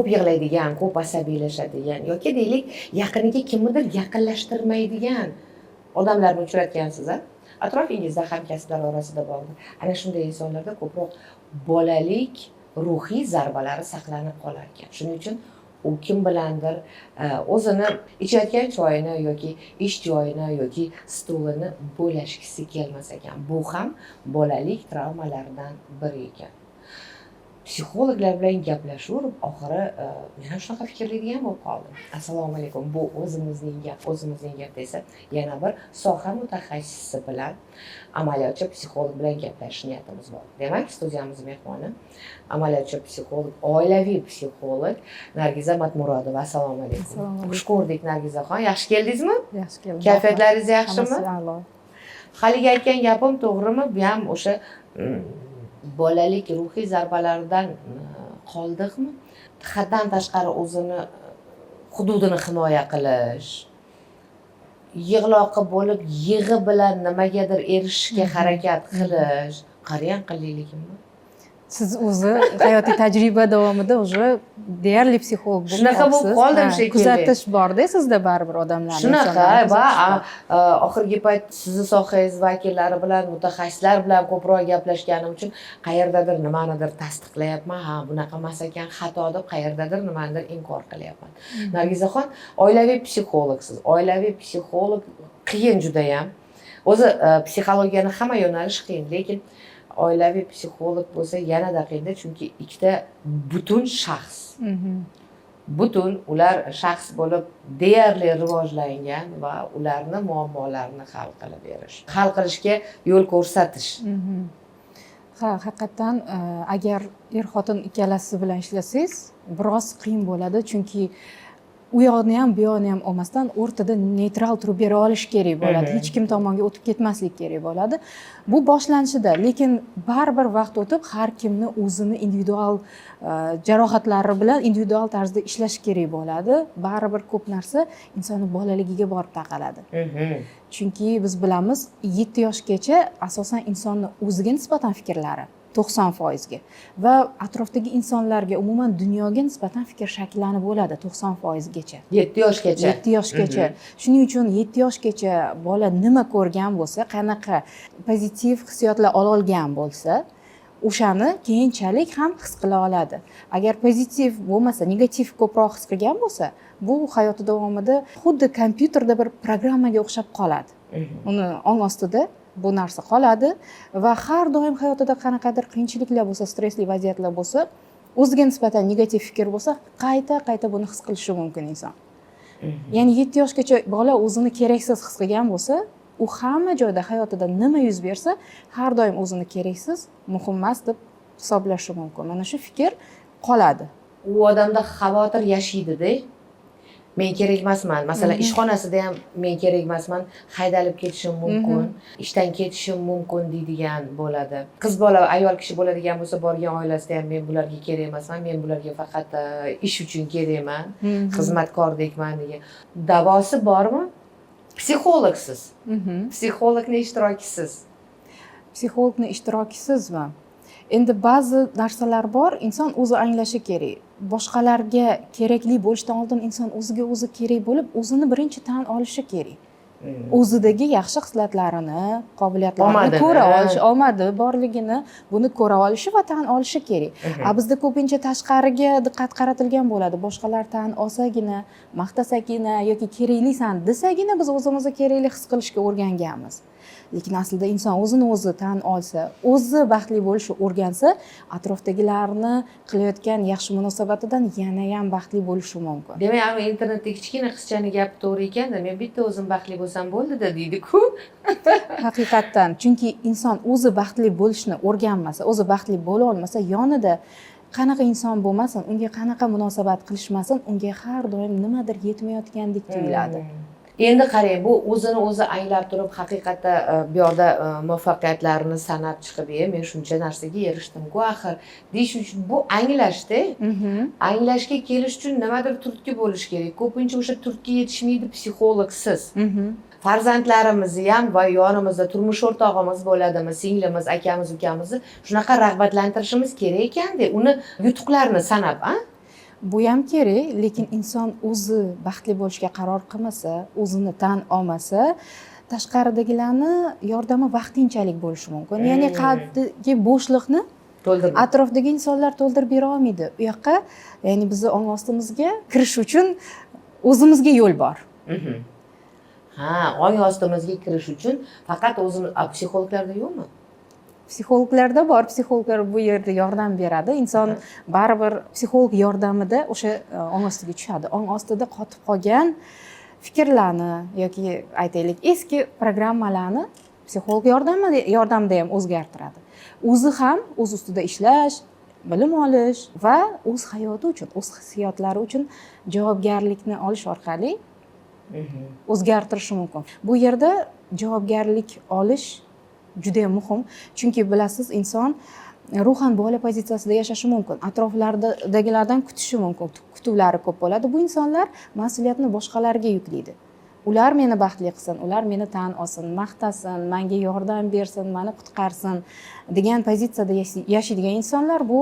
Ko'p yig'laydigan, ko'p asabiylashadigan yoki, deylik, yaqiniga kimnidir yaqinlashtirmaydigan odamlarni uchratgansiz a atrofingizda, hamkasblar orasida bordir. Ana shunday insonlarda ko'proq bolalik ruhiy zarbalari saqlanib qolar ekan. Shuning uchun u kim bilandir o'zini ichayotgan choyini yoki ish joyini yoki stulini bo'lashgisi kelmas ekan. Bu ham bolalik travmalaridan biri ekan. Psixologlar bilan gaplashaverib, oxiri men ham shunaqa fikrlaydigan bo'lib qoldim. Assalomu alaykum, bu "O'zimizning gap". "O'zimizning gap" desa, yana bir soha mutaxassisi bilan, amaliyotchi psixolog bilan gaplashish niyatimiz bor. Demak, studiyamiz mehmoni amaliyotchi psixolog, oilaviy psixolog Nargiza Matmurodova. Assalomu alaykum. Assalomu alaykum. Xush ko'rdik, Nargizaxon. Yaxshi keldingizmi? Yaxshi keldim. Kayfiyatlaringiz yaxshimi? Hammasi a'lo. Haligi aytgan gapim to'g'rimi? Bu ham o'sha bolalik ruhiy zarbalaridan qoldiqmi, haddan tashqari o'zini hududini himoya qilish, yig'loqi bo'lib, yig'i bilan nimagadir erishishga harakat qilish? Qarang, aqlliligimni. Siz o'zi hayotiy tajriba davomida уже deyarli psixolog bo'lib Shunaqa bo'lib qolibsiz. qoldim Ha, shekilli. Kuzatish borda sizda baribir odamlarni, Shunaqa insonlarni va kuzatish bor. Oxirgi payt sizni sohangiz vakillari bilan, mutaxassislar bilan ko'proq gaplashganim uchun qayerdadir nimanidir tasdiqlayapman, ha, bunaqa emas ekan, xato deb, qayerdadir nimanidir inkor qilyapman. Nargizaxon, oilaviy psixologsiz. Oilaviy psixolog qiyin judayam o'zi. Psixologiyani hamma yo'nalishi qiyin, lekin oilaviy psixolog bo'lsa, yanada qiyinda, chunki ikkita butun shaxs, butun ular shaxs bo'lib deyarli rivojlangan va ularni muammolarini hal qilib berish, hal qilishga yo'l ko'rsatish. Ha, haqiqatdan agar er xotin ikkalasi bilan ishlasangiz, biroz qiyin bo'ladi, chunki u yoqni ham, bu yoqni ham olmasdan, o'rtada neytral turib bera olish kerak bo'ladi. Hech kim tomonga o'tib ketmaslik kerak bo'ladi. Bu boshlanishida, lekin baribir vaqt o'tib har kimni o'zini individual jarohatlari bilan individual tarzda ishlash kerak bo'ladi. Baribir ko'p narsa insonni bolaligiga borib taqaladi, chunki biz bilamiz, 7 yoshgacha asosan insonni o'ziga nisbatan fikrlari 90%ga va atrofdagi insonlarga, umuman dunyoga nisbatan fikr shakllanib bo'ladi 90%gacha. 7 yoshgacha. 7 yoshgacha. Shuning uchun 7 yoshgacha bola nima ko'rgan bo'lsa, qanaqa pozitiv hissiyotlar ololgan bo'lsa, o'shani keyinchalik ham his qila oladi. Agar pozitiv bo'lmasa, negativ ko'proq his qilgan bo'lsa, bu hayoti davomida xuddi kompyuterda bir programmaga o'xshab qoladi. Uni ong ostida bu narsa qoladi va har doim hayotida qanaqadir qiyinchiliklar bo'lsa, stressli vaziyatlar bo'lsa, o'ziga nisbatan negativ fikr bo'lsa, qayta qayta buni his qilishi mumkin inson. Ya'ni 7 yoshgacha bola o'zini keraksiz his qilgan bo'lsa, u hamma joyda, hayotida nima yuz bersa, har doim o'zini keraksiz, muhim emas deb hisoblashi mumkin. Mana shu fikr qoladi. U odamda xavotir yashaydida, men kerak emasman masalan, ishxonasida ham men kerak emasman, haydalib ketishim mumkin, ishdan ketishim mumkin deydigan bo'ladi. Qiz bola, ayol kishi bo'ladigan bo'lsa, borgan oilasida ham men bularga kerak emasman, men bularga faqat ish uchun kerakman, xizmatkordekman degan. Davosi bormi? Psixologsiz, psixologni ishtirokisiz. Psixologni ishtirokisizmi? Endi ba'zi narsalar bor, inson o'zi anglashi kerak. Boshqalarga kerakli bo'lishdan oldin inson o'ziga o'zi kerak bo'lib, o'zini birinchi tan olishi kerak, o'zidagi yaxshi xislatlarini, qobiliyatlarini Omadini. ko'ra olishi, omadi borligini, buni ko'ra olishi va tan olishi kerak. A bizda ko'pincha tashqariga diqqat qaratilgan bo'ladi. Boshqalar tan olsagina, maqtasagina yoki keraklisan desagina, biz o'zimizni kerakli his qilishga o'rganganmiz. Lekin aslida inson o'zini o'zi tan olsa, o'zi baxtli bo'lishni o'rgansa, atrofdagilarni qilayotgan yaxshi munosabatidan yanayam baxtli bo'lishi mumkin. Demak, ama internetda kichkina qizchani gapi to'g'ri ekanda, men bitta o'zim baxtli bo'lsam bo'ldida, deydi-ku. Haqiqatdan, chunki inson o'zi baxtli bo'lishni o'rganmasa, o'zi baxtli bo'la olmasa, yonida qanaqa inson bo'lmasin, unga qanaqa munosabat qilishmasin, unga har doim nimadir yetmayotgandek tuyuladi. Endi qarang, bu o'zini o'zi anglab turib, haqiqatda bu yoqda muvaffaqiyatlarini sanab chiqib, e, men shuncha narsaga erishdim-ku axir, deyish uchun, bu anglashda, anglashga kelish uchun nimadir turtki bo'lishi kerak. Ko'pincha o'sha turtki yetishmaydi psixologsiz. Farzandlarimizni ham va yonimizda turmush o'rtog'imiz bo'ladimi, singlimiz, akamiz, ukamizni shunaqa rag'batlantirishimiz kerak ekanda, uni yutuqlarini sanab a. Bu ham kerak, lekin inson o'zi baxtli bo'lishga qaror qilmasa, o'zini tan olmasa, tashqaridagilarni yordami vaqtinchalik bo'lishi mumkin. Ya'ni qalbdagi bo'shliqni to'ldirib atrofdagi insonlar to'ldirib bera olmaydi. U yoqqa, ya'ni bizni ong ostimizga kirish uchun o'zimizga yo'l bor. Ha, ong ostimizga kirish uchun faqat o'zimiz. A psixologlarda yo'qmi? Psixologlarda bor, psixologlar bu yerda yordam beradi. Inson baribir psixolog yordamida o'sha ong ostiga tushadi. Ong ostida qotib qolgan fikrlarni yoki, aytaylik, eski programmalarni psixolog yordamida ham o'zgartiradi. O'zi ham o'z ustida ishlash, bilim olish va o'z hayoti uchun, o'z hissiyotlari uchun javobgarlikni olish orqali o'zgartirishi mumkin. Bu yerda javobgarlik olish juda yam muhim, chunki bilasiz, inson ruhan bola pozitsiyasida yashashi mumkin, atroflardagilardan kutishi mumkin, kutuvlari ko'p bo'ladi. Bu insonlar mas'uliyatni boshqalarga yuklaydi: ular meni baxtli qilsin, ular meni tan olsin, maqtasin, manga yordam bersin, mani qutqarsin degan pozitsiyada yashaydigan insonlar bu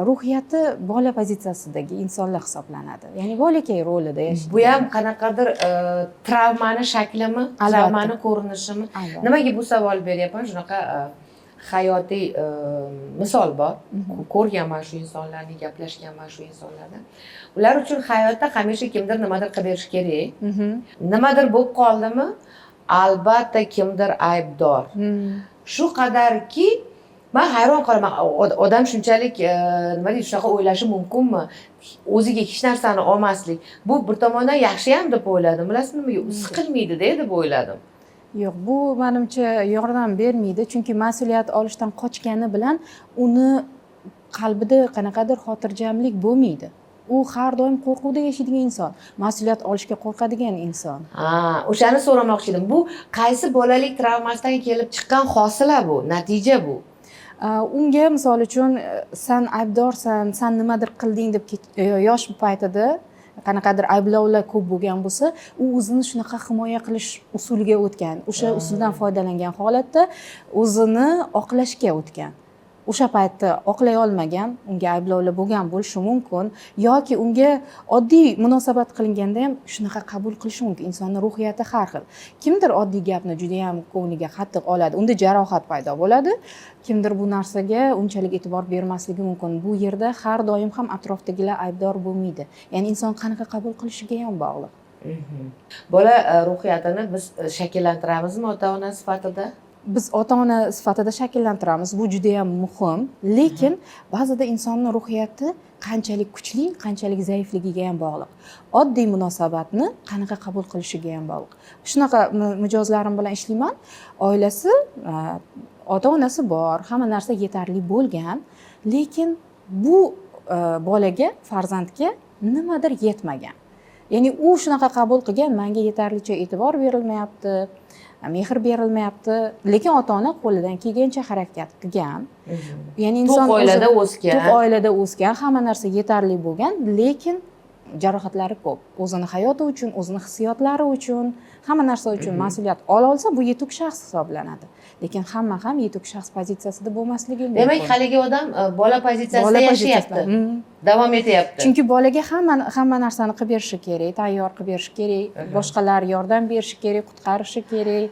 ruhiyati bola pozitsiyasidagi insonlar hisoblanadi, ya'ni bolakay rolida yashaydi. Bu ham qanaqadir travmani shaklimi? Albatta. Travmani ko'rinishimi? Albatta. Nimaga bu savol beryapman? Shunaqa hayotiy misol bor, ko'rganman shu insonlarni, gaplashganman shu insonlardan. Ular uchun hayotda hamisha kimdir nimadir qilib berishi kerak. Nimadir bo'lib qoldimi, albatta kimdir aybdor. Shu qadarki, man hayron qolaman. Odam shunchalik nima deydi, shunaqa o'ylashi mumkinmi, o'ziga hech narsani olmaslik? Bu bir tomondan yaxshiyam deb o'yladim. Bilasizmi nimaga? Siqilmaydida deb o'yladim. Yo'q, bu manimcha yordam bermaydi, chunki mas'uliyat olishdan qochgani bilan uni qalbida qanaqadir xotirjamlik bo'lmaydi. U har doim qo'rquvda yashaydigan inson, mas'uliyat olishga qo'rqadigan inson. Ha, o'shani so'ramoqchi edim. Bu qaysi bolalik travmasidan kelib chiqqan hosila, bu natija bu? Unga misol uchun san aybdorsan, san nimadir qilding deb yosh paytida qanaqadir ayblovlar ko'p bo'lgan bo'lsa, u o'zini shunaqa himoya qilish usuliga o'tgan, o'sha usuldan foydalangan holatda o'zini oqlashga o'tgan. O'sha paytda oqlay olmagan, unga ayblovlar bo'lgan bo'lishi mumkin yoki unga oddiy munosabat qilinganda ham shunaqa qabul qilishi mumkin. Insonni ruhiyati har xil. Kimdir oddiy gapni juda yam ko'ngliga qattiq oladi, unda jarohat paydo bo'ladi. Kimdir bu narsaga unchalik e'tibor bermasligi mumkin. Bu yerda har doim ham atrofdagilar aybdor bo'lmaydi, ya'ni inson qanaqa qabul qilishiga ham bog'liq. Bola ruhiyatini biz shakllantiramizmi ota ona sifatida? Biz ota ona sifatida shakllantiramiz, bu juda yam muhim, lekin ba'zida insonni ruhiyati qanchalik kuchli, qanchalik zaifligiga ham bog'liq, oddiy munosabatni qanaqa qabul qilishiga ham bog'liq. Shunaqa mijozlarim bilan ishlayman, oilasi, ota onasi bor, hamma narsa yetarli bo'lgan, lekin bu bolaga, farzandga nimadir yetmagan. Ya'ni u shunaqa qabul qilgan: manga yetarlicha e'tibor berilmayapti, mehr berilmayapti. Lekin ota ona qo'lidan kelgancha harakat qilgan. Ya'ni inson To'q oilada o'sgan. To'q oilada o'sgan, hamma narsa yetarli bo'lgan, lekin jarohatlari ko'p. O'zini hayoti uchun, o'zini hissiyotlari uchun, hamma narsa uchun mas'uliyat ola olsa, bu yetuk shaxs hisoblanadi. Lekin hamma ham yetuk shaxs pozitsiyasida bo'lmasligi mumkin. Demak, haligi odam bola pozitsiyasida Bola yashayapti. pozitsiyasida. Davom etyapti. Chunki bolaga hamma narsani qilib berishi kerak, tayyor qilib berishi kerak, boshqalar yordam berishi kerak, qutqarishi kerak,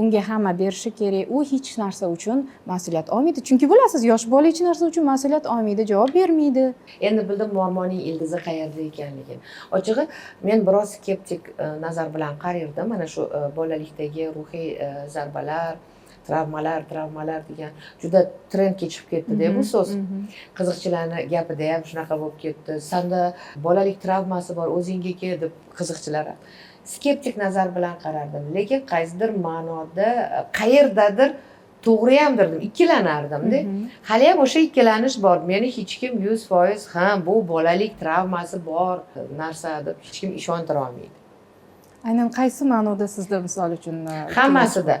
unga hamma berishi kerak. U hech narsa uchun mas'uliyat olmaydi, chunki bilasiz, yosh bola hech narsa uchun mas'uliyat olmaydi, javob bermaydi. Endi bildim muammoning ildizi qayerda ekanligini. Ochig'i, men biroz skeptik nazar bilan qarardim mana shu bolalikdagi ruhiy zarbalar, travmalar degan juda trendga chiqib ketdida bu so'z. Qiziqchilarni gapida ham shunaqa bo'lib ketdi: sanda bolalik travmasi bor, o'zingga kel, deb qiziqchilar ham. Skeptik nazar bilan qarardim, lekin qaysidir ma'noda qayerdadir to'g'riyamdir deb ikkilanardimda. Haliyam o'sha ikkilanish bor. Meni hech kim 100% ha, bu bolalik travmasi bor narsa deb hech kim ishontira olmaydi. Aynan qaysi ma'noda sizda, misol uchun, Hammasida,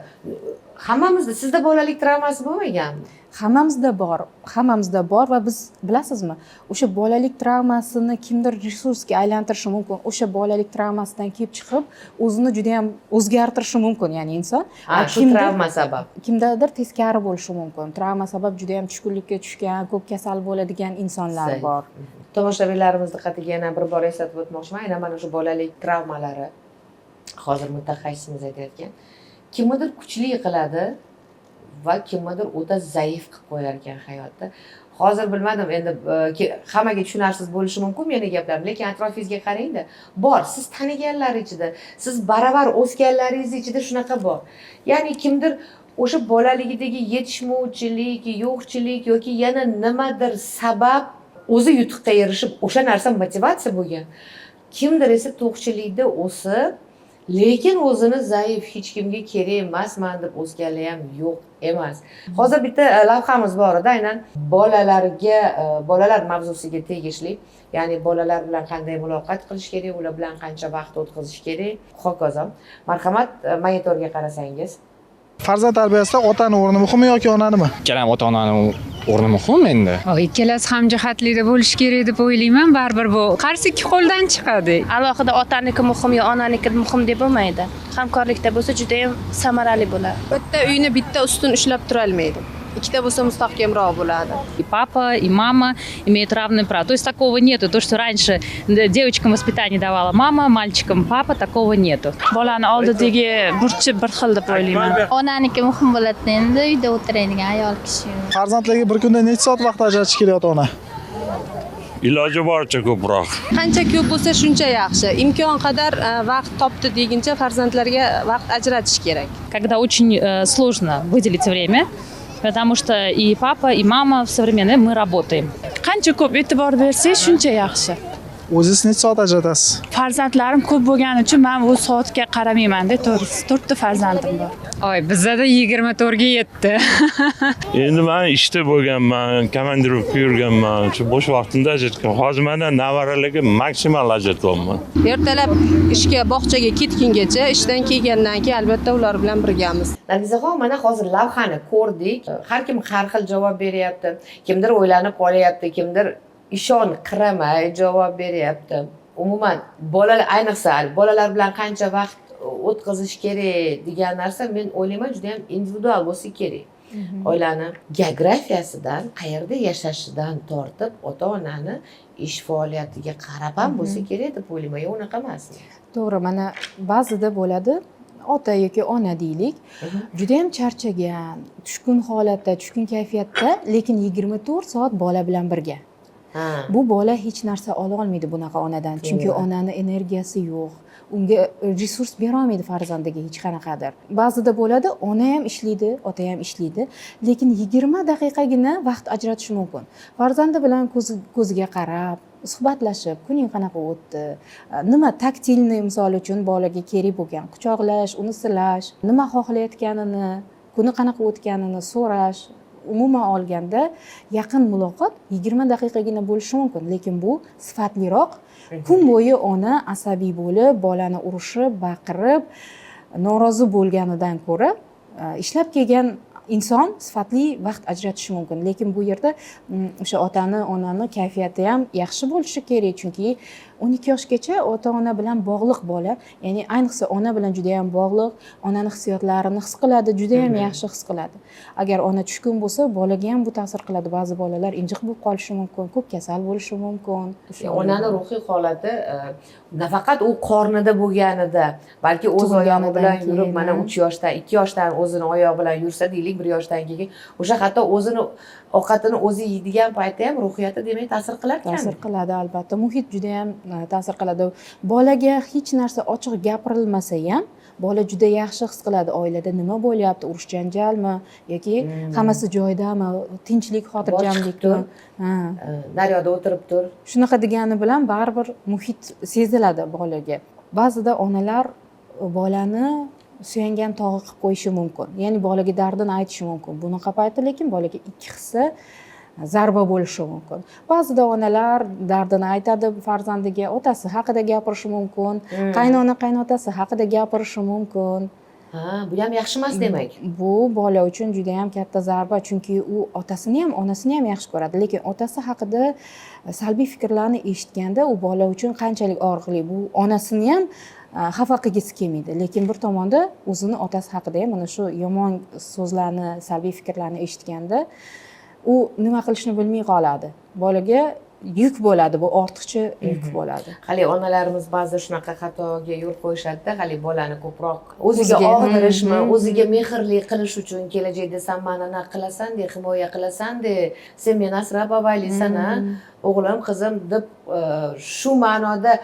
hammamizda. Sizda bolalik travmasi bo'lmaganmi? Hammamizda bor, hammamizda bor. Va biz, bilasizmi, o'sha bolalik travmasini kimdir resursga aylantirishi mumkin, o'sha bolalik travmasidan kelib chiqib o'zini juda yam o'zgartirishi mumkin, ya'ni inson. Ha, A shu travma sabab. Kimdadir teskari bo'lishi mumkin, travma sabab juda yam tushkunlikka tushgan, ko'p kasal bo'ladigan insonlar Zaif. bor. Tomoshabinlarimiz diqqatiga yana bir bor eslatib o'tmoqchiman, aynan mana shu bolalik travmalari, hozir mutaxassisimiz aytayotgan, kimnidir kuchli qiladi va kimnidir o'ta zaif qilib qo'yar ekan hayotda. Hozir bilmadim endi, hammaga tushunarsiz bo'lishi mumkin meni gaplarim, lekin atrofingizga qarangda, bor, siz taniganlar ichida, siz baravar o'sganlaringiz ichida shunaqa bor. Ya'ni kimdir o'sha bolaligidagi yetishmovchilik, yo'qchilik yoki yana nimadir sabab o'zi yutuqqa erishib, o'sha narsa motivatsiya bo'lgan. Kimdir esa to'qchilikda o'sib, lekin o'zini zaif, hech kimga kerak emasman deb o'sganlar ham yo'q emas. Hozir bitta lavhamiz bor edi, aynan bolalarga, bolalar mavzusiga tegishli, ya'ni bolalar bilan qanday muloqot qilish kerak, ular bilan qancha vaqt o'tkazish kerak, hokazo. Marhamat, monitorga qarasangiz. Farzand tarbiyasida otani o'rni muhimmi yoki onanimi? Ikkalam, ota onani o'rni muhim endi. Ikkalasi ham jihatli bo'lishi kerak deb o'ylayman. Baribir bu qarsi ikki qo'ldan chiqadi. Alohida otaniki muhim yo onaniki muhim deb bo'lmaydi. Hamkorlikda bo'lsa, judayam samarali bo'ladi. Bitta uyni bitta ustun ushlab turolmaydi, ikkita bo'lsa, mustahkamroq bo'ladi. И папа, и мама имеют равные права. То есть такого нету. То, что раньше девочкам воспитание давала мама, мальчикам папа, такого нету. Bolani oldidagi burchi bir xil deb o'ylayman. Onaniki muhim bo'ladi, endi uyda o'tiradigan ayol kishi. Farzandlarga bir kunda necha soat vaqt ajratish kerak ota ona? Iloji boricha ko'proq. Qancha ko'p bo'lsa, shuncha yaxshi. Imkon qadar vaqt topdi deguncha farzandlarga vaqt ajratish kerak. Когда очень сложно выделить время, потому что и папа, и мама в современной мы работаем. Qancha ko'p e'tibor bersangiz, shuncha yaxshi. O'zingiz necha soat ajratasiz? Farzandlarim ko'p bo'lgani uchun man bu soatga qaramaymanda, to'g'risi. To'rtta farzandim bor. Oy, bizada 24 ga yetti. Endi man ishda bo'lganman, komandirovka yurganman, shu bo'sh vaqtimda ajratgan. Hozir mana nevaralarga maksimal ajratyapman. Ertalab ishga, bog'chaga ketgungacha, ishdan kelgandan keyin albatta ular bilan birgamiz. Nargizaxon, mana hozir lavhani ko'rdik. Har kim har xil javob beryapti. Kimdir o'ylanib qolyapti, kimdir ishonqiramay javob beryapti. Umuman, bolalar, ayniqsa bolalar bilan qancha vaqt o'tkazish kerak degan narsa, men o'ylayman, juda yam individual bo'lsa kerak. Oilani geografiyasidan, qayerda yashashidan tortib, ota onani ish faoliyatiga qarab ham bo'lsa kerak deb o'ylayman. Yo unaqa emasmi? To'g'ri, mana ba'zida bo'ladi, ota yoki ona deylik, judayam charchagan, tushkun holatda, tushkun kayfiyatda, lekin 24 soat bola bilan birga. Bu bola hech narsa ola olmaydi bunaqa onadan, chunki onani energiyasi yo'q, unga resurs berolmaydi farzandiga hech qanaqadir. Ba'zida bo'ladi, ona ham ishlaydi, ota ham ishlaydi, lekin 20 daqiqagina vaqt ajratishi mumkin farzandi bilan, ko'ziga qarab suhbatlashib, kuning qanaqa o'tdi, nima тактильный, misol uchun, bolaga kerak bo'lgan quchoqlash, uni silash, nima xohlayotganini, kuni qanaqa o'tganini so'rash. Umuman olganda, yaqin muloqot 20 daqiqagina bo'lishi mumkin, lekin bu sifatliroq kun bo'yi ona asabiy bo'lib, bolani urishib, baqirib, norozi bo'lganidan ko'ra, ishlab kelgan inson sifatli vaqt ajratishi mumkin. Lekin bu yerda o'sha otani, onani kayfiyati ham yaxshi bo'lishi kerak, chunki 12 yoshgacha ota ona bilan bog'liq bola, ya'ni ayniqsa ona bilan juda yam bog'liq, onani hissiyotlarini his qiladi, juda yam yaxshi his qiladi. Agar ona tushkun bo'lsa, bolaga ham bu ta'sir qiladi. Ba'zi bolalar injiq bo'lib qolishi mumkin, ko'p kasal bo'lishi mumkin. Onani ruhiy holati nafaqat u qornida bo'lganida, balki o'z oyog'i Tug'ilganidan bilan yurib, keyin, mana ha. 3 yoshdan, 2 yoshdan o'zini oyog'i bilan yursa deylik, 1 yoshdan keyin o'sha hatto o'zini ovqatini o'zi yeydigan paytda ham ruhiyati, demak, ta'sir qilar ekan. Ta'sir qiladi, albatta. Muhit juda yam ta'sir qiladi. Bolaga hech narsa ochiq gapirilmasa ham, bola juda yaxshi his qiladi oilada nima bo'lyapti, urush janjalmi yoki hammasi joyidami, tinchlik, xotirjamlikmi. Tur. Ha. Naryoqda o'tirib tur. Shunaqa degani bilan baribir muhit seziladi bolaga. Ba'zida onalar bolani suyangan tog'i qilib qo'yishi mumkin, ya'ni bolaga dardini aytishi mumkin. Bunaqa paytda lekin bolaga ikki hissa zarba bo'lishi mumkin. Ba'zida onalar dardini aytadi farzandiga, otasi haqida gapirishi mumkin, qaynona, qaynotasi haqida gapirishi mumkin. Ha, bu ham yaxshi emas, demak. Bu bola uchun juda yam katta zarba, chunki u otasini ham, onasini ham yaxshi ko'radi, lekin otasi haqida salbiy fikrlarni eshitganda, u bola uchun qanchalik og'riqli. Bu onasini ham xafa qilgisi kelmaydi, lekin bir tomonda o'zini otasi haqida ham mana shu yomon so'zlarni, salbiy fikrlarni eshitganda, u nima qilishni bilmay qoladi. Bolaga Yuk bo'ladi, bu ortiqcha yuk bo'ladi. Haligi onalarimiz ba'zida shunaqa xatoga yo'l qo'yishadida, haligi bolani ko'proq o'ziga O'ziga, og'dirishmi, o'ziga mehrli qilish uchun, kelajakda san mani anaqa qilasan de, himoya qilasan de, sen meni asrab avaylaysan, a, o'g'lim, qizim deb, shu ma'noda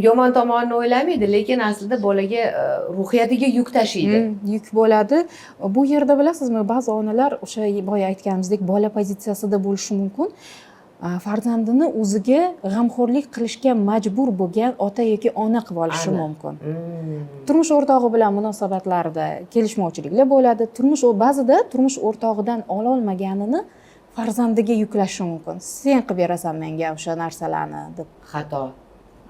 yomon tomonini o'ylamaydi, lekin aslida bolaga ruhiyatiga yuk tashiydi. Yuk bo'ladi bu yerda. Bilasizmi, ba'zi onalar o'sha boya aytganimizdek bola pozitsiyasida bo'lishi mumkin. Farzandini o'ziga g'amxo'rlik qilishga majbur bo'lgan ota yoki ona qilib olishi mumkin. Turmush o'rtog'i bilan munosabatlarida kelishmovchiliklar bo'ladi. Ba'zida turmush o'rtog'idan ololmaganini farzandiga yuklashi mumkin, sen qilib berasan menga o'sha narsalarni deb. Xato.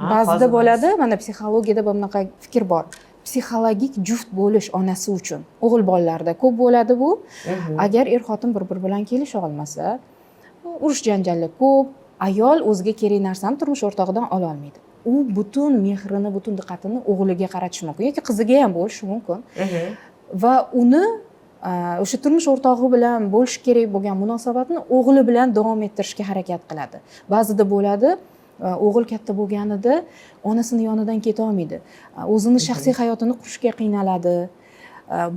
Ba'zida Hozir bo'ladi. Mana, psixologiyada bunaqa fikr bor: psixologik juft bo'lish onasi uchun. O'g'il bolalarda ko'p bo'ladi bu. Agar er xotin bir biri bilan kelisha olmasa, urush janjallar ko'p, ayol o'ziga kerak narsani turmush o'rtog'idan ololmaydi, u butun mehrini, butun diqqatini o'g'liga qaratishi mumkin yoki qiziga ham bo'lishi mumkin va uni o'sha turmush o'rtog'i bilan bo'lishi kerak bo'lgan munosabatni o'g'li bilan davom ettirishga harakat qiladi. Ba'zida bo'ladi, o'g'il katta bo'lganida onasini yonidan ketolmaydi, o'zini shaxsiy hayotini qurishga qiynaladi,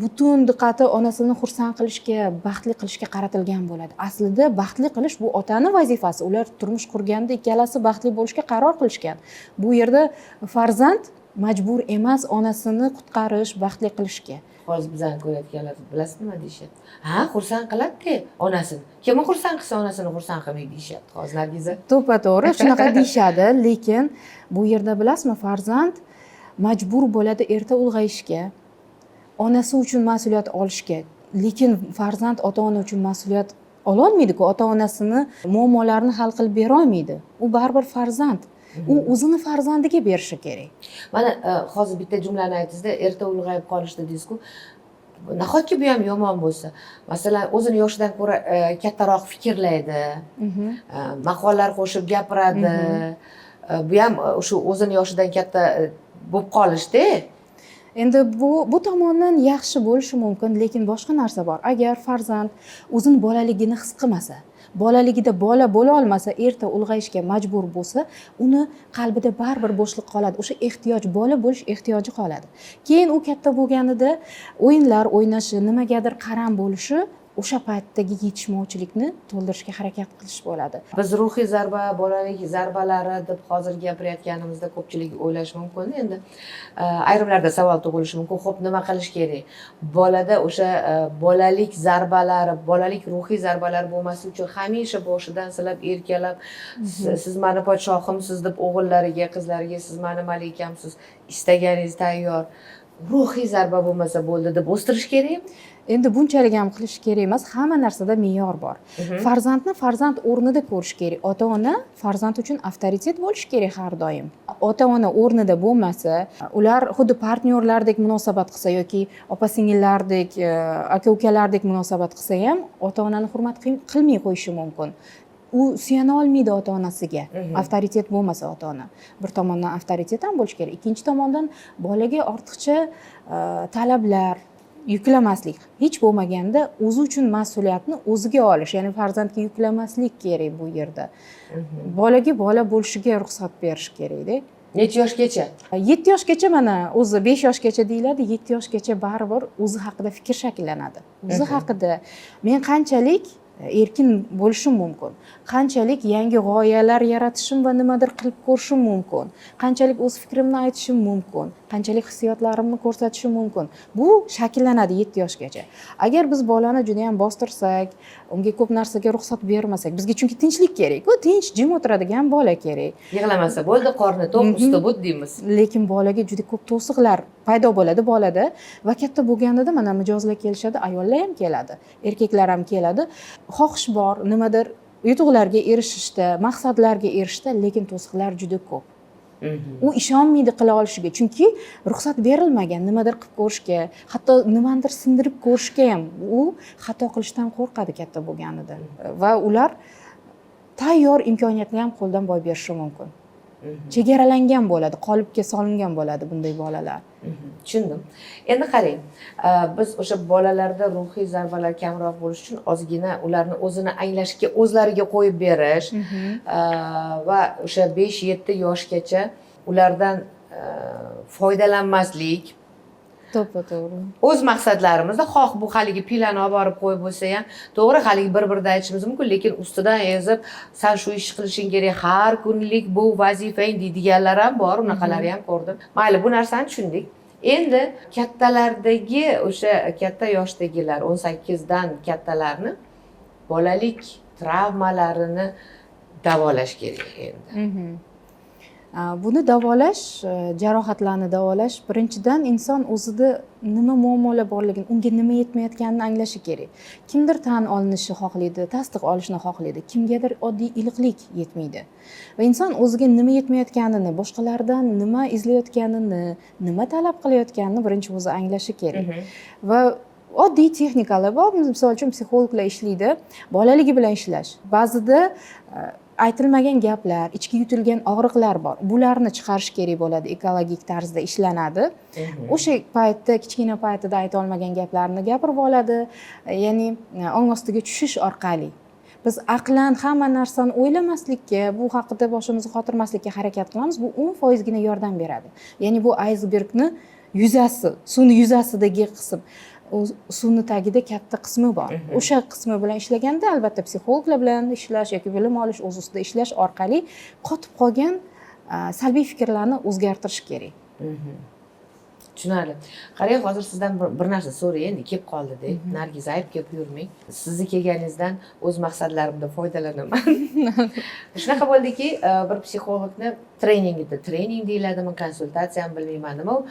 butun diqqati onasini xursand qilishga, baxtli qilishga qaratilgan bo'ladi. Aslida baxtli qilish bu otani vazifasi. Ular turmush qurganda ikkalasi baxtli bo'lishga qaror qilishgan. Bu yerda farzand majbur emas onasini qutqarish, baxtli qilishga. Hozir bizani ko'rayotganlar, bilasiz, nima deyishyapti? Ha, xursand qiladida onasini, kimni xursand qilsa, onasini xursand qilmaydi, deyishyapti hozir, Nargiza. To'ppa to'g'ri, shunaqa deyishadi, lekin bu yerda, bilasizmi, farzand majbur bo'ladi erta ulg'ayishga, onasi uchun mas'uliyat olishga. Lekin farzand ota ona uchun mas'uliyat ololmaydiku, ota onasini muammolarini hal qilib berolmaydi. U baribir farzand, u o'zini farzandiga berishi kerak. Mana, hozir bitta jumlani aytdingizda, erta ulg'ayib qolish dedingizku. Nahotki bu ham yomon bo'lsa? Masalan, o'zini yoshidan ko'ra kattaroq fikrlaydi, maqollar qo'shib gapiradi. Bu ham shu o'zini yoshidan katta bo'lib qolishda. Endi bu tomondan yaxshi bo'lishi mumkin, lekin boshqa narsa bor: agar farzand o'zini bolaligini his qilmasa, bolaligida bola bo'la olmasa, erta ulg'ayishga majbur bo'lsa, uni qalbida baribir bo'shliq qoladi, o'sha ehtiyoj, bola bo'lish ehtiyoji qoladi. Keyin u katta bo'lganida o'yinlar o'ynashi, nimagadir qaram bo'lishi o'sha paytdagi yetishmovchilikni to'ldirishga harakat qilish bo'ladi. Biz ruhiy zarba, bolalik zarbalari deb hozir gapirayotganimizda ko'pchilik o'ylashi mumkin endi, ayrimlarda savol tug'ilishi mumkin: ho'p, nima qilish kerak bolada o'sha bolalik zarbalari, bolalik ruhiy zarbalari bo'lmasligi uchun? Hamisha boshidan silab, erkalab, "Siz mani podshohimsiz" deb o'g'illariga, qizlariga, "Siz mani malikamsiz, istaganingiz tayyor, ruhiy zarba bo'lmasa bo'ldi" deb o'stirish kerakmi? Endi bunchalik ham qilish kerak emas, hamma narsada me'yor bor. Farzandni farzand o'rnida ko'rish kerak. Ota ona farzand uchun avtoritet bo'lishi kerak har doim. Ota ona o'rnida bo'lmasa, ular xuddi partnyorlardek munosabat qilsa yoki opa singillardek, aka ukalardek munosabat qilsa ham, ota onani hurmat qilmay qo'yishi mumkin. U suyana olmaydi ota onasiga avtoritet bo'lmasa ota ona. Bir tomondan avtoritet ham bo'lishi kerak, ikkinchi tomondan bolaga ortiqcha talablar yuklamaslik, hech bo'lmaganda o'zi uchun mas'uliyatni o'ziga olish, ya'ni farzandga yuklamaslik kerak bu yerda. Bolaga bola bo'lishiga ruxsat berish kerakda. Necha yoshgacha? 7 yoshgacha. Mana, o'zi 5 yoshgacha deyiladi, 7 yoshgacha baribir o'zi haqida fikr shakllanadi, o'zi haqida: men qanchalik erkin bo'lishim mumkin, qanchalik yangi g'oyalar yaratishim va nimadir qilib ko'rishim mumkin, qanchalik o'z fikrimni aytishim mumkin, qanchalik hissiyotlarimni ko'rsatishim mumkin. Bu shakllanadi 7 yoshgacha. Agar biz bolani juda yam bostirsak, unga ko'p narsaga ruxsat bermasak, bizga chunki tinchlik kerakku, tinch, jim o'tiradigan bola kerak. Yig'lamasa bo'ldi, qorni to'q, usti but deymiz. Lekin bolaga juda ko'p to'siqlar paydo bo'ladi bolada va katta bo'lganida, mana, mijozlar kelishadi, ayollar ham keladi, erkaklar ham keladi. Xohish bor nimadir yutuqlarga erishishda, maqsadlarga erishishda, lekin to'siqlar juda ko'p. U ishonmaydi qila olishiga, chunki ruxsat berilmagan nimadir qilib ko'rishga, hatto nimanidir sindirib ko'rishga ham. U xato qilishdan qo'rqadi katta bo'lganida va ular tayyor imkoniyatni ham qo'ldan boy berishi mumkin. Chegaralangan bo'ladi, qolipga solingan bo'ladi bunday bolalar. Tushundim. Endi qarang, biz o'sha bolalarda ruhiy zarbalar kamroq bo'lishi uchun ozgina ularni o'zini anglashga o'zlariga qo'yib berish va o'sha 5-7 yoshgacha ulardan foydalanmaslik. To'ppa to'g'ri. O'z maqsadlarimizda, xoh bu haligi pilani olib borib qo'yib bo'lsa ham, to'g'ri, haligi bir birida aytishimiz mumkin, lekin ustidan ezib, san shu ishni qilishing kerak, har kunlik bu vazifang deydiganlar ham bor, unaqalarni ham ko'rdim. Mayli, bu narsani tushundik. Endi kattalardagi, o'sha katta yoshdagilar, 18 dan kattalarni bolalik travmalarini davolash kerak endi. Buni davolash, jarohatlarni davolash, birinchidan inson o'zida nima muammolar borligini, unga nima yetmayotganini anglashi kerak. Kimdir tan olinishni xohlaydi, tasdiq olishni xohlaydi, kimgadir oddiy iliqlik yetmaydi. Va inson o'ziga nima yetmayotganini, boshqalardan nima izlayotganini, nima talab qilayotganini birinchi o'zi anglashi kerak. Va oddiy texnikalar bor, misol uchun, psixologlar ishlaydi, bolaligi bilan ishlash. Ba'zida aytilmagan gaplar, ichki yutilgan og'riqlar bor, bularni chiqarish kerak bo'ladi, ekologik tarzda ishlanadi. O'sha paytda, kichkina paytida aytolmagan gaplarni gapirib oladi, ya'ni ong ostiga tushish orqali. Biz aqlan hamma narsani o'ylamaslikka, bu haqida boshimizni qotirmaslikka harakat qilamiz. Bu 10%gina yordam beradi, ya'ni bu aysbergni yuzasi, suvni yuzasidagi qism. U suvni tagida katta qismi bor. O'sha qismi bilan ishlaganda, albatta, psixologlar bilan ishlash yoki bilim olish, o'z ustida ishlash orqali qotib qolgan salbiy fikrlarni o'zgartirish kerak. Tushunarli. Qarang, hozir sizdan bir narsa so'ray, endi kelib qoldida. Nargiz, aybga buyurmang, sizni kelganingizdan o'z maqsadlarimda foydalanaman. Shunaqa bo'ldiki, bir psixologni treningida, trening deyiladimi, konsultatsiyami, bilmayman nima u,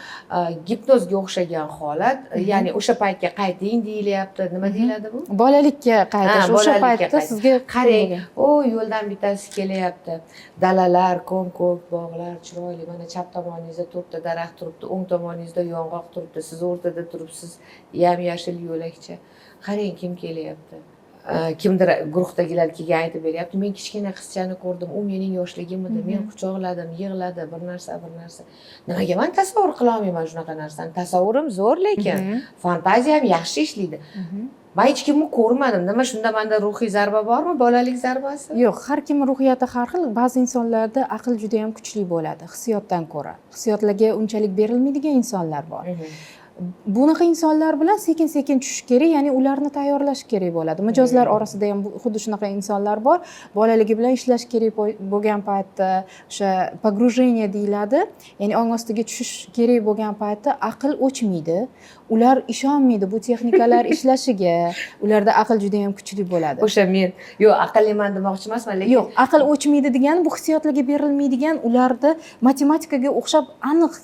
gipnozga o'xshagan holat, ya'ni o'sha paytga qayting deyilyapti. Nima deyiladi bu? Bolalikka qaytish. Ha, o'sha bolalikka paytda qaytish. Sizga Qarang, u yo'ldan bittasi kelyapti, dalalar, ko'm ko'k bog'lar, chiroyli. Mana, chap tomoningizda to'rtta daraxt turibdi, o'ng tomoningizda yong'oq turibdi, siz o'rtada turibsiz, yam yashil yo'lakcha. Qarang, kim kelyapti. Kimdir guruhdagilar kelgan, aytib beryapti: men kichkina qizchani ko'rdim, u mening yoshligim edi, men quchoqladim, yig'ladi, bir narsa, bir narsa. Nimaga man tasavvur qilolmayman shunaqa narsani? Tasavvurim zo'r, lekin fantaziyam yaxshi ishlaydi. Man hech kimni ko'rmadim. Nima shunda, manda ruhiy zarba bormi, bolalik zarbasi? Yo'q, har kimni ruhiyati har xil. Ba'zi insonlarda aql juda yam kuchli bo'ladi hissiyotdan ko'ra, hissiyotlarga unchalik berilmaydigan insonlar bor. Bunaqa insonlar bilan sekin sekin tushish kerak, ya'ni ularni tayyorlash kerak bo'ladi. Mijozlar orasida ham xuddi shunaqa insonlar bor. Bolaligi bilan ishlash kerak bo'lgan paytda, o'sha погружение deyiladi, ya'ni ong ostiga tushish kerak bo'lgan paytda aql o'chmaydi, ular ishonmaydi bu texnikalar ishlashiga. Ularda aql juda yam kuchli bo'ladi. O'sha men yo'q, aqlliman demoqchi emasman, lekin Yo'q, aql o'chmaydi degani, bu hissiyotlarga berilmaydigan. Ularda matematikaga o'xshab aniq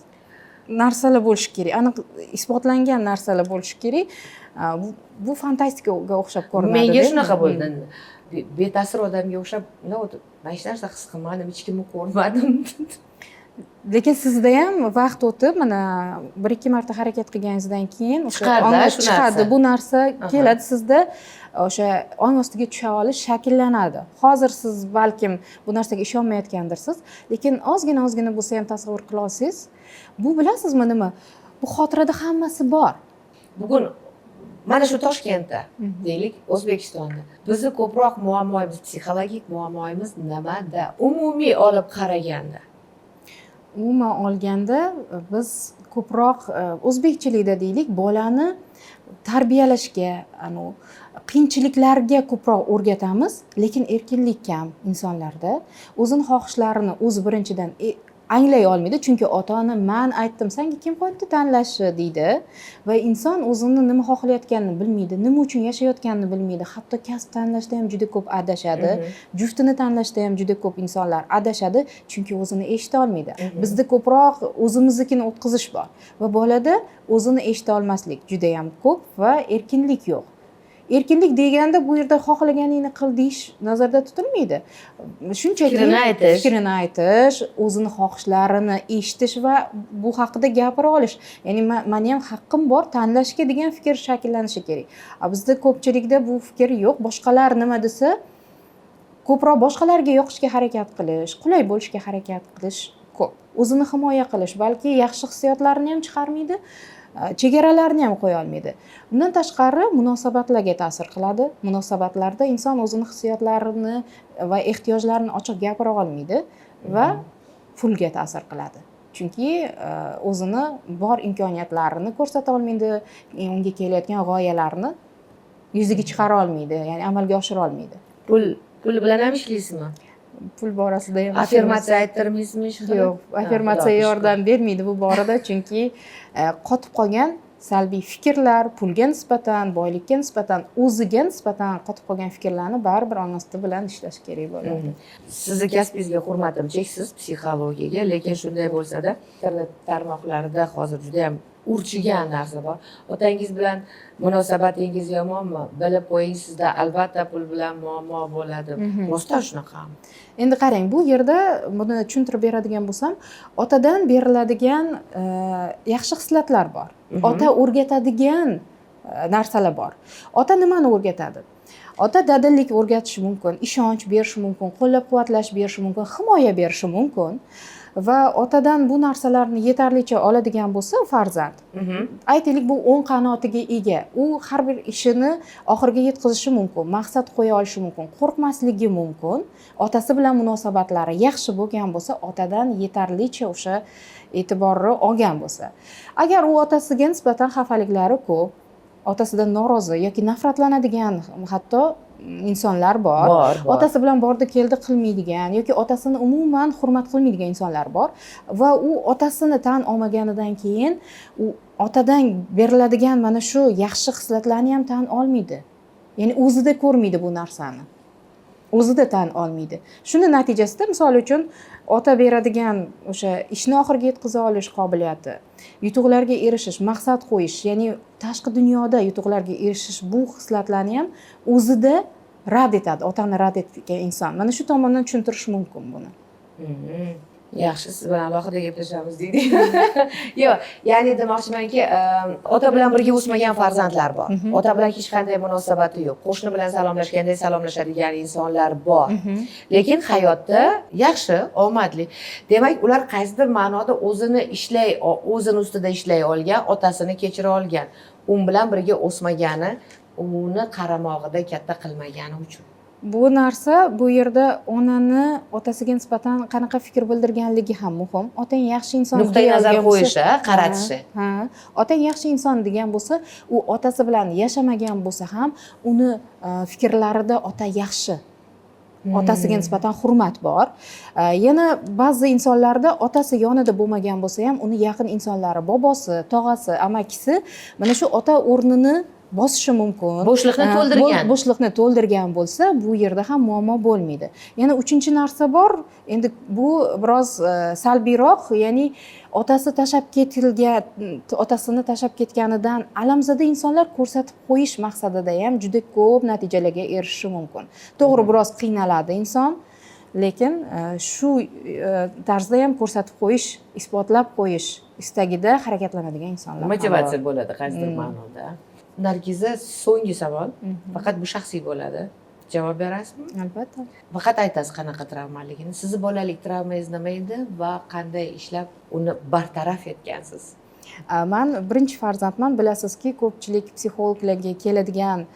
narsalar bo'lishi kerak, aniq isbotlangan narsalar bo'lishi kerak. Bu fantastikaga o'xshab ko'rinadi. Menga shunaqa bo'ldi. Beta'sir odamga o'xshab, no, man hech narsa his qilmadim, hech kimni ko'rmadim. Lekin sizda ham vaqt o'tib, mana, bir ikki marta harakat qilganingizdan keyin o'sha Chiqardi, shu chiqadi narsa. Bu narsa keladi sizda, o'sha ong ostiga tusha olish shakllanadi. Hozir siz balkim bu narsaga ishonmayotgandirsiz, lekin ozgina ozgina bo'lsa ham tasavvur qila olsangiz, bu, bilasizmi nima, bu xotirada hammasi bor. Bugun mana shu Toshkentda, deylik, O'zbekistonda bizni ko'proq muammoimiz, psixologik muammoimiz nimada, umumiy olib qaraganda? Umuman olganda, biz ko'proq o'zbekchilikda, deylik, bolani tarbiyalashga, anavi qiyinchiliklarga ko'proq o'rgatamiz, lekin erkinlik kam insonlarda. O'zini xohishlarini o'zi birinchidan anglay olmaydi, chunki ota ona "Man aytdim, sanga kim qo'yibdi tanlashni" deydi va inson o'zini nima xohlayotganini bilmaydi, nima uchun yashayotganini bilmaydi. Hatto kasb tanlashda ham juda ko'p adashadi, juftini tanlashda ham juda ko'p insonlar adashadi, chunki o'zini eshita olmaydi. Bizda ko'proq o'zimiznikini o'tkazish bor va bolada o'zini eshita olmaslik juda yam ko'p va erkinlik yo'q. Erkinlik deganda bu yerda xohlaganingni qil deyish nazarda tutilmaydi, shunchaki Fikrini aytish. Fikrini aytish, o'zini xohishlarini eshitish va bu haqida gapira olish, ya'ni mani ham haqqim bor tanlashga degan fikr shakllanishi kerak. A bizda ko'pchilikda bu fikr yo'q. Boshqalar nima desa, ko'proq boshqalarga yoqishga harakat qilish, qulay bo'lishga harakat qilish ko'p. O'zini himoya qilish, balki yaxshi hissiyotlarini ham chiqarmaydi, chegaralarni ham qo'ya olmaydi. Undan tashqari munosabatlarga ta'sir qiladi. Munosabatlarda inson o'zini hissiyotlarini va ehtiyojlarini ochiq gapira olmaydi va pulga ta'sir qiladi. Chunki o'zini bor imkoniyatlarini ko'rsata olmaydi, unga kelayotgan g'oyalarni yuzaga chiqara olmaydi, ya'ni amalga oshira olmaydi. Pul bilan ham ishlaysizmi? Pul borasida ham. Affirmatsiya ayttirmaysizmi ish qilib? Yo'q, affirmatsiya Xudoga shukur. yordam bermaydi bu borada, chunki qotib qolgan salbiy fikrlar, pulga nisbatan, boylikka nisbatan, o'ziga nisbatan qotib qolgan fikrlarni baribir ong osti bilan ishlash kerak bo'ladi. Sizni kasbingizga hurmatim cheksiz, psixologiyaga, lekin shunday bo'lsa-da, internet tarmoqlarida hozir juda ham urchigan narsa bor. Otangiz bilan munosabatingiz yomonmi? Bilib qo'ying, sizda albatta pul bilan muammo bo'ladi. Rostdan shunaqami? Endi qarang, bu yerda buni tushuntirib beradigan bo'lsam, otadan beriladigan yaxshi xislatlar bor. Ota o'rgatadigan narsalar bor. Ota nimani o'rgatadi? Ota dadillik o'rgatishi mumkin, ishonch berishi mumkin, qo'llab-quvvatlash berishi mumkin, himoya berishi mumkin. Va otadan bu narsalarni yetarlicha oladigan bo'lsa farzand, aytaylik, bu o'ng qanotiga ega, u har bir ishini oxiriga yetkazishi mumkin, maqsad qo'ya olishi mumkin, qo'rqmasligi mumkin. Otasi bilan munosabatlari yaxshi bo'lgan bo'lsa, otadan yetarlicha o'sha e'tiborni olgan bo'lsa. Agar u otasiga nisbatan xafaliklari ko'p, otasidan norozi yoki nafratlanadigan hatto insonlar bor. Bor, bor. Otasi bilan bordi keldi qilmaydigan yoki otasini umuman hurmat qilmaydigan insonlar bor va u otasini tan olmaganidan keyin u otadan beriladigan mana shu yaxshi xislatlarni ham tan olmaydi. Ya'ni o'zida ko'rmaydi bu narsani. O'zida tan olmaydi. Shuni natijasida, misol uchun, ota beradigan o'sha ishni oxiriga yetkaza olish qobiliyati, yutuqlarga erishish, maqsad qo'yish, ya'ni tashqi dunyoda yutuqlarga erishish, bu xislatlarni ham o'zida rad etadi, otani rad etgan inson. Mana shu tomondan tushuntirish mumkin buni. Yaxshi, siz bilan alohida gaplashamiz deydi. Yo'q, ya'ni demoqchimanki, ota bilan birga o'smagan farzandlar bor. Ota bilan hech qanday munosabati yo'q. Qo'shni bilan salomlashganday salomlashadigan insonlar bor. Lekin hayotda yaxshi, omadli. Demak, ular qaysidir ma'noda o'zini ustida ishlay olgan, otasini kechira olgan. U bilan birga o'smagani, uni qaramog'ida katta qilmagani uchun. Bu narsa, bu yerda onani otasiga nisbatan qanaqa fikr bildirganligi ham muhim. Otang yaxshi inson Nuqtai deya nazar olgan bo'lsa- qo'yishi, ha, qaratishi. Ha. Otang yaxshi inson degan bo'lsa, u otasi bilan yashamagan bo'lsa ham, uni fikrlarida ota yaxshi. Otasiga nisbatan hurmat bor. Yana ba'zi insonlarda otasi yonida bo'lmagan bo'lsa ham, uni yaqin insonlari, bobosi, tog'asi, amakisi mana shu ota o'rnini bosishi mumkin. Bo'shliqni to'ldirgan. Bo'shliqni to'ldirgan bo'lsa, bu yerda ham muammo bo'lmaydi. Yana uchinchi narsa bor. Endi bu biroz salbiyroq, ya'ni otasi tashlab ketilgan, otasini tashlab ketganidan alamzada insonlar ko'rsatib qo'yish maqsadida ham juda ko'p natijalarga erishishi mumkin. To'g'ri, biroz qiynaladi inson, lekin shu tarzda ham ko'rsatib qo'yish, isbotlab qo'yish istagida harakatlanadigan insonlar ham bor. Motivatsiya bo'ladi qaysidir ma'noda. Nargiza, so'nggi savol. Faqat bu shaxsiy bo'ladi. Javob berasizmi? Albatta. Faqat aytasiz qanaqa travmaligini. Sizni bolalik travmangiz nima edi va qanday ishlab uni bartaraf etgansiz? Man birinchi farzandman. Bilasizki, ko'pchilik psixologlarga keladigan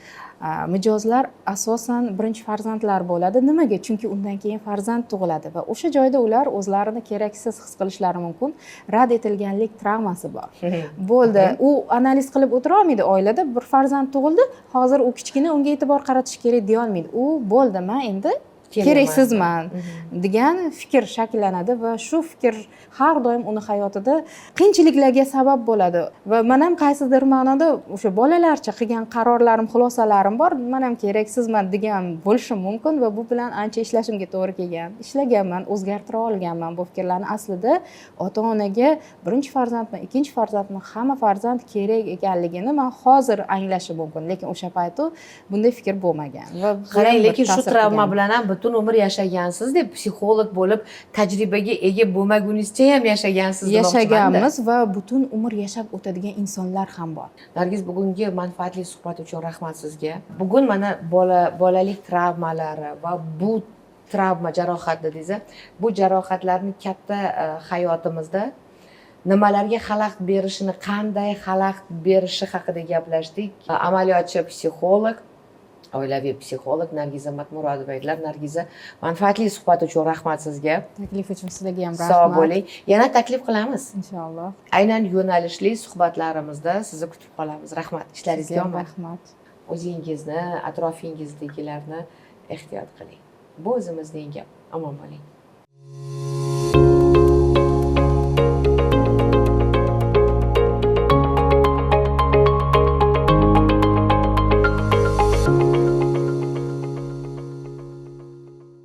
mijozlar asosan birinchi farzandlar bo'ladi. Nimaga? Chunki undan keyin farzand tug'iladi va o'sha joyda ular o'zlarini keraksiz his qilishlari mumkin. Rad etilganlik travmasi bor. Bo'ldi. U analiz qilib o'tira olmaydi. Oilada bir farzand tug'ildi, hozir u kichkina, unga e'tibor qaratish kerak deya olmaydi. U bo'ldi, man endi keraksizman degan fikr shakllanadi va shu fikr har doim uni hayotida qiyinchiliklarga sabab bo'ladi. Va man ham qaysidir ma'noda o'sha bolalarcha qilgan qarorlarim, xulosalarim bor, man ham keraksizman degan bo'lishim mumkin va bu bilan ancha ishlashimga to'g'ri kelgan. Ishlaganman, o'zgartira olganman bu fikrlarni. Aslida ota onaga birinchi farzandmi, ikkinchi farzandmi, hamma farzand kerak ekanligini man hozir anglashim mumkin, lekin o'sha payti bunday fikr bo'lmagan va bu Qarang, ham bir lekin shu ta'sir travma qilgan. bilan ham butun umr yashagansiz deb, psixolog bo'lib tajribaga ega bo'lmaguningizcha ham yashagansiz demoqchimanda. Yashaganmiz va butun umr yashab o'tadigan insonlar ham bor. Nargiz, bugungi manfaatli suhbat uchun rahmat sizga. Bugun mana bolalik travmalari va bu Travma, jarohat dedingiz. Bu jarohatlarni katta hayotimizda nimalarga xalaqit berishini, qanday xalaqit berishi haqida gaplashdik. Amaliyotchi psixolog, oilaviy psixolog Nargiza Matmurodova edilar. Nargiza, manfaatli suhbat uchun rahmat sizga. Taklif uchun sizlarga ham rahmat. Sog' bo'ling, yana taklif qilamiz. Inshaalloh. Aynan yo'nalishli suhbatlarimizda sizni kutib qolamiz. Rahmat, ishlaringizga Sizga ham omad. Rahmat. O'zingizni, atrofingizdagilarni ehtiyot qiling. Bu o'zimizning gap. Omon bo'ling.